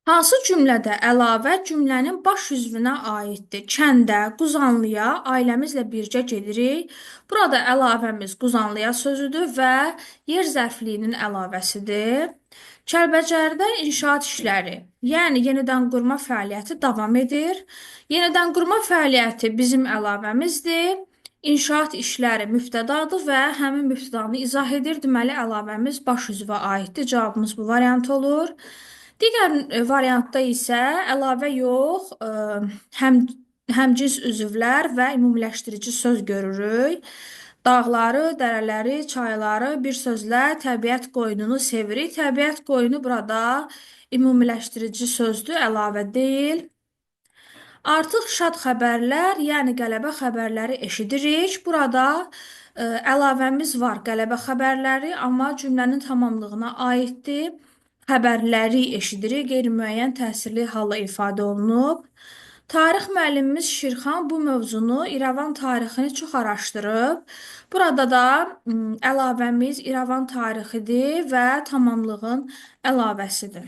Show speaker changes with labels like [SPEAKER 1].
[SPEAKER 1] Hansı cümlədə əlavə cümlənin baş üzvünə aiddir? Kəndə, Quzanlıya ailəmizlə birgə gedirik. Burada əlavəmiz Quzanlıya sözüdür və yer zərfliyinin əlavəsidir. Kəlbəcərdə inşaat işləri, yəni yenidən qurma fəaliyyəti davam edir. Yenidən qurma fəaliyyəti bizim əlavəmizdir. İnşaat işləri mübtədadır və həmin mübtədanı izah edir. Deməli, əlavəmiz baş üzvə aiddir. Cavabımız bu variant olur. Digər variantda isə əlavə yox, həmcins üzvlər və ümumiləşdirici söz görürük. Dağları, dərələri, çayları, bir sözlə təbiət qoynunu sevirik. Təbiət qoyunu burada ümumiləşdirici sözdür, əlavə deyil. Artıq şad xəbərlər, yəni qələbə xəbərləri eşidirik. Burada əlavəmiz var, qələbə xəbərləri, amma cümlənin tamamlığına aiddir. Xəbərləri eşidirik, qeyri-müəyyən təsirli halla ifadə olunub. Tarix müəllimimiz Şirxan bu mövzunu, İrəvan tarixini çox araşdırıb. Burada da əlavəmiz İrəvan tarixidir və tamamlığın əlavəsidir.